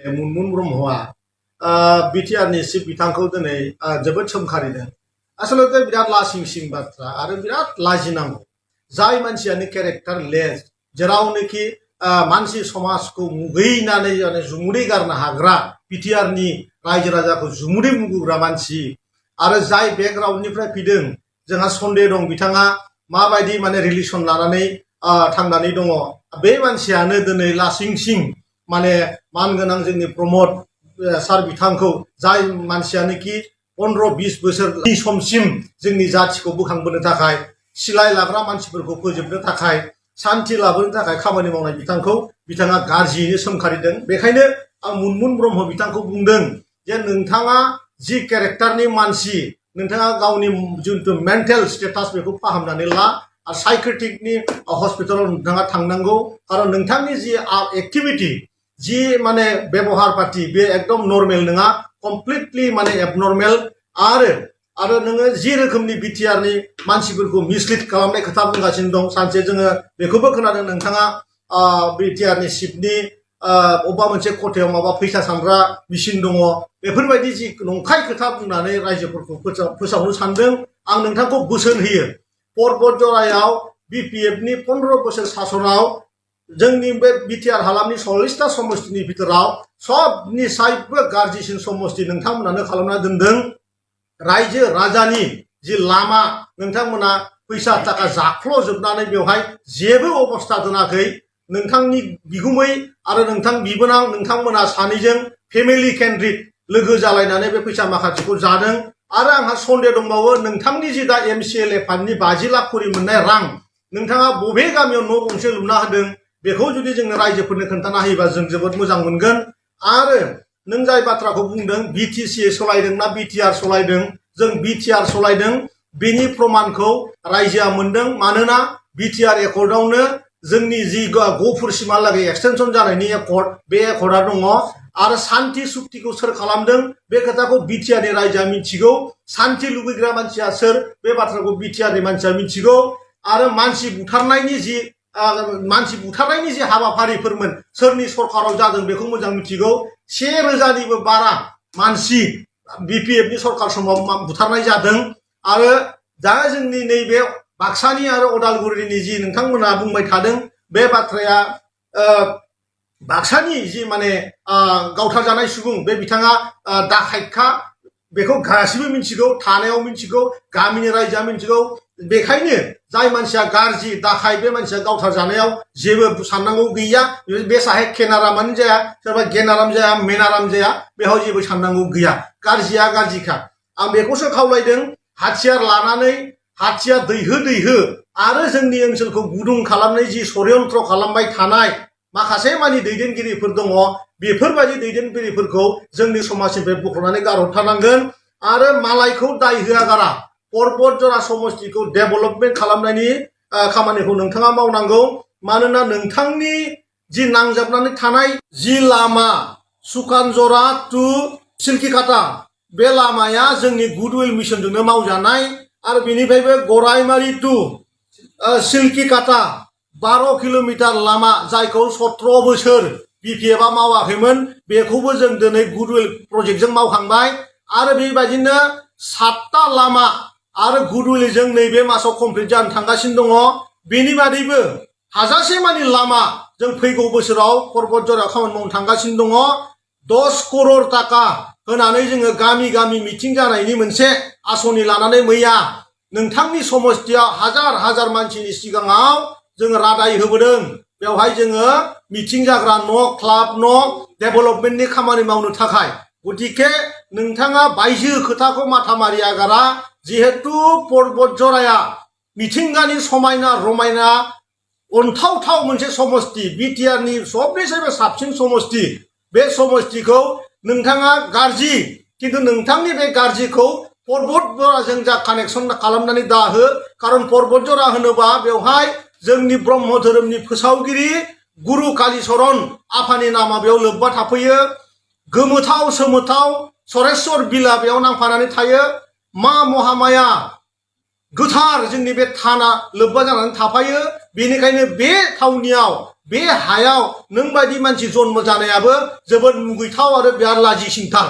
मुनमुन ब्रह्मआ बिटिआरनि चिफ बिथांखौ दिनै जोबोद सोमखारिदों। आसलते बिराद लासिंसिं बाथ्रा आरो बिराद लाजिनांगौ। जाय मानसियानो केरेक्टार लेस जेरावनोखि मानसि समाजखौ मुगैनानै जुमुदै गारनो हाग्रा बिटिआरनि रायजो राजाखौ जुमुदै मुगैग्रा मानसि आरो जाय बेकग्राउन्डनिफ्राय फैदों जोंहा सन्देह दं बिथाङा माबायदि माने रिलेसन लानानै थांनानै दङ। बे मानसियानो दिनै लासिंसिं माने मानगोनां जोंनि प्रमद सार बिथांखौ जाय मानसियानोखि 15-20 बोसोरनि समसिम जोंनि जाथिखौ बोखांबोनो थाखाय सिलाय लाग्रा मानसिफोरखौ फोजोबनो थाखाय शान्ति लाबोनो थाखाय खामानि मावनाय बिथांखौ बिथाङा गाज्रियैनो सोमखारिदों। बेखायनो आं मुनमुन ब्रह्म बिथांखौ बुंदों जे नोंथाङा जि केरेक्टारनि मानसि नोंथाङा गावनि जिथु मेन्टेल स्टेटास बेखौ फाहामनानै ला आरो साइकेट्रिकनि हस्पिटालाव नोंथाङा थांनांगौ। खारन नोंथांनि जि एक्टिभिटी जि माने व्यवहार पाति बे एकदम नर्मेल नङा, कमप्लिटलि माने एबनर्मेल। आरो नोङो जि रोखोमनि बिटिआरनि मानसिफोरखौ मिसलिड खालामनाय खोथा बुंगासिनो दं। सानसे जोङो बेखौबो खोनादों नोंथाङा बिटिआरनि चिफनि अबेबा मोनसे खथायाव माबा फैसा सानग्रा मेसिन दङ। बेफोरबायदि जि नंखाय खोथा बुंनानै रायजोफोरखौ फोसावनो सानदों। आं नोंथांखौ बोसोन होयो, परबतजरायाव बिपिएफनि 15 बोसोर सासनाव जोंनि बे बिटिआर हालामनि 40टा समस्तिनि भितराव सबनिसायबो गाज्रिसिन समस्ति नोंथांमोनानो खालामना दोनदों। रायजो राजानि जि लामा नोंथांमोना फैसा थाखा जाख्ल'जोबनानै बेवहाय जेबो अबस्था दोनाखै। नोंथांनि बिगुमै आरो नोंथां बिबोनां नोंथांमोना सानैजों फेमिलि केन्द्रित लोगो जालायनानै बे फैसा माखासेखौ जादों। आरो आंहा सन्देह दंबावो नोंथांनि जि दा एमसिएलए फान्डनि 50 लाख खरि मोननाय रां नोंथाङा बबे गामियाव न' गंसे लुना होदों बेखौ जुदि जोंनो रायजोफोरनो खोन्थाना होयोबा जों जोबोद मोजां मोनगोन। आरो नों जाय बाथ्राखौ बुंदों बिटिसि सलायदों ना बिटिआर सलायदों, जों बिटिआर सलायदों बेनि प्रमाणखौ रायजोआ मोनदों। मानोना बिटिआर एकर्डआवनो जोंनि जि गफुरसिमहालागै एक्सटेनसन जानायनि एकर्ड बे एकर्डआ दङ। आरो शान्ति सुक्तिखौ सोर खालामदों बे खोथाखौ बिटिआरनि रायजोआ मिथिगौ। शान्ति लुबैग्रा मानसिया सोर बे बाथ्राखौ बिटिआरनि मानसिया मिथिगौ। आरो मानसि बुथारनायनि जि हाबाफारिफोरमोन सोरनि सरकाराव जादों बेखौ मोजां मिथिगौ। 1000निबो बारा मानसि बिपिएफनि सरकार समाव बुथारनाय जादों। आरो दा जोंनि नैबे बाक्सानि आरो उदालगुरिनि जि नोंथांमोना बुंबाय थादों बे बाथ्राया बाक्सानि जि माने गावथार जानाय सुबुं बे बिथाङा डाकाइतखा बेखौ गासिबो मिथिगौ, थानायाव मिथिगौ, गामिनि रायजोआ मिथिगौ। बेखायनो जाय मानसिया गाज्रि डाकाइत बे मानसिया गावथार जानायाव जेबो साननांगौ गैया। बे साहे केनारामानो जाया, सोरबा गेनाराम जाया, मेनाराम जाया, बेयाव जेबो साननांगौ गैया। गाज्रिया गाज्रिखा। आं बेखौसो खावलायदों हाथियार लानानै हाथियार दैहो आरो जोंनि ओनसोलखौ गुदुं खालामनाय जि षड्यन्त्र खालामबाय थानाय माखासे मानि दैदेनगिरिफोर दङ बेफोरबायदि दैदेनगिरिफोरखौ जोंनि समाजनिफ्राय बख'नानै गारहरथारनांगोन। आरो मालायखौ दाय होआगारा परबतजरा समस्तिखौ डेभेलपमेन्ट खालामनायनि खामानिखौ नोंथाङा मावनांगौ। मानोना नोंथांनि जि नांजाबनानै थानाय जि लामा सुकानजरा टु सिल्किकाटा बे लामाया जोंनि गुडविल मिशनजोंनो मावजानाय। आरो बेनिफ्रायबो गरायमारि टु सिल्किकाटा 12 किल'मिटार लामा जायखौ 17 बोसोर बिपिएफआ मावाखैमोन बेखौबो जों दिनै गुडविल प्रजेक्टजों मावखांबाय। आरो बेबायदिनो 7टा लामा आरो गुडविलजों नैबे मासाव कमप्लिट जानो थांगासिनो दङ। बेनि बादैबो हाजासे मानि लामा जों फैगौ बोसोराव परबतजरायाव खामानि मावनो थांगासिनो दङ। 10 करोड़ टाका होनानै जोङो गामि गामि मिटिं जानायनि मोनसे आसनि लानानै मैया नोंथांनि समस्तियाव हाजार मानसिनि सिगाङाव जोङो रादाय होबोदों। बेवहाय जोङो मिटिं जाग्रा न', क्लाब न', डेभेलपमेन्टनि खामानि मावनो थाखाय। गतिके नोंथाङा बायजो खोथाखौ माथा मारियागारा। जिहेतु परबतजराया मिथिंगानि समायना रमायना अनथावथाव मोनसे समस्ति, बिटिआरनि सबनिसायबो साबसिन समस्ति। बे समस्तिखौ नोंथाङा गाज्रि, किन्तु नोंथांनि बे गाज्रिखौ परबतजराजों जा कानेक्सन खालामनानै दाहो। खारन परबतजरा होनोबा बेवहाय जोंनि ब्रह्म धोरोमनि फोसावगिरि गुरु कालिचरन आफानि नामा बेयाव लोब्बा थाफैयो। गोमोथाव सोमोथाव सरेश्वर बिला बेयाव नांफानानै थायो। मा महामाया गोथार जोंनि बे थाना लोब्बा जानानै थाफायो। बेनिखायनो बे थावनियाव बे हायाव नों बायदि मानसि जन्म जानायाबो जोबोद मुगैथाव आरो बिराद लाजिसिंथार